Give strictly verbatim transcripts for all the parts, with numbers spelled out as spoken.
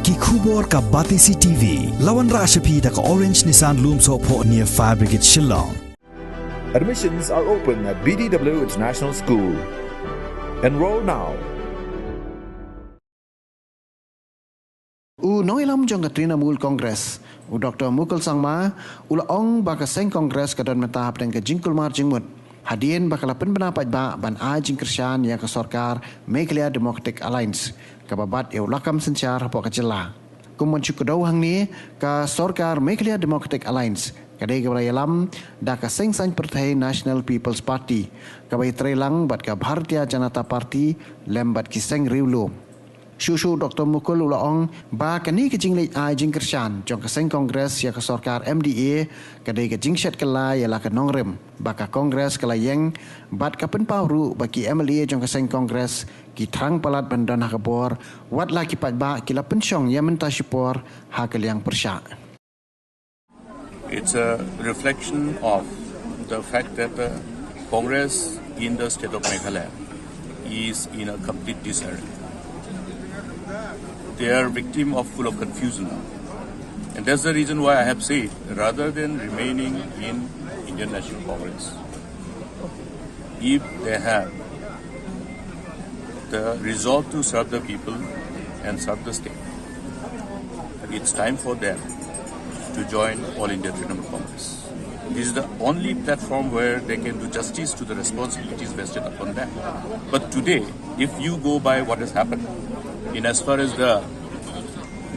Ki khubor ka Batesi T V. La wanrah sha phi da ka Orange Nissan Lumsohphoh near Fire Brigade Shillong. Admissions are open at B D W International School. Enroll now. U nongïalam jong ka Trinamool Congress, u Doktor Mukul Sangma, u la ong ba ka seng Congress ka don mynta hapdeng ka jingkulmar jingmut, hadien ba ka la pynbna paidbah ban ai jingkyrshan ïa ka sorkar Meghalaya Democratic Alliance, kaba bat ïa u lakam synshar hapoh ka jylla. Kum ban shu kdew hangne, ka sorkar Meghalaya Democratic Alliance ka dei kaba la ïalam da ka seng saiñ pyrthei National People's Party, kaba ïatreilang bad ka Bharatiya Janata Party lem bad ki seng riewlum. Shuh shuh Doktor Mukul u la ong ba kane ka jingleit ai jingkyrshan jong ka seng Congress ïa ka sorkar M D A ka dei ka jingshet kylla ïa la ka nongrim ba ka Congress ka la ïeng, bad ka pynpaw ruh ba ki M L A jong ka seng Congress ki thrang palat ban don ha ka bor, wat la ki paidbah ki la pynshong ïa mynta shipor ha ka liang pyrshah. It's a reflection of the fact that the Congress in the state of Meghalaya is in a complete disarray. They are victim of full of confusion now. And that's the reason why I have said, rather than remaining in Indian National Congress, if they have the resolve to serve the people and serve the state, it's time for them to join All India Trinamool Congress. This is the only platform where they can do justice to the responsibilities vested upon them. But today, if you go by what has happened, in as far as the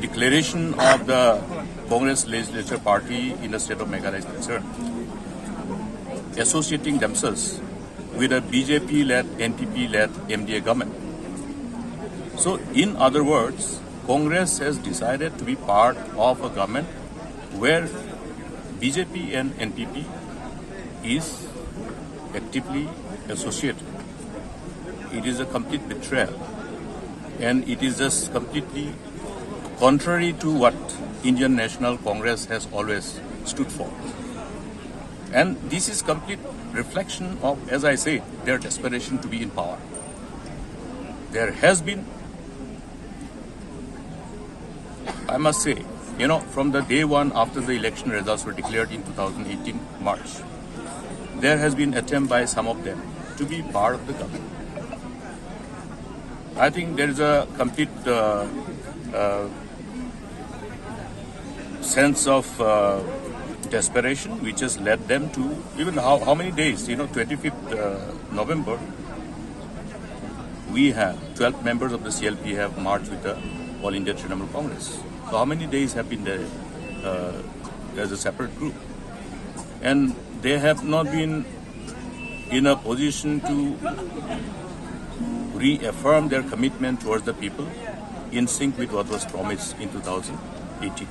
declaration of the Congress Legislature Party in the state of Meghalaya is concerned, associating themselves with a B J P-led, N P P-led M D A government. So, in other words, Congress has decided to be part of a government where B J P and N P P is actively associated. It is a complete betrayal, and it is just completely contrary to what Indian National Congress has always stood for. And this is complete reflection of, as I said, their desperation to be in power. There has been, I must say, you know, from the day one after the election results were declared in two thousand eighteen March, there has been attempt by some of them to be part of the government. I think there is a complete uh, uh, sense of uh, desperation which has led them to, even how, how many days, you know, twenty-fifth uh, November, we have twelve members of the C L P have marched with the All India Trinamool Congress. So how many days have been there uh, as a separate group? And they have not been in a position to reaffirm their commitment towards the people in sync with what was promised in two thousand eighteen.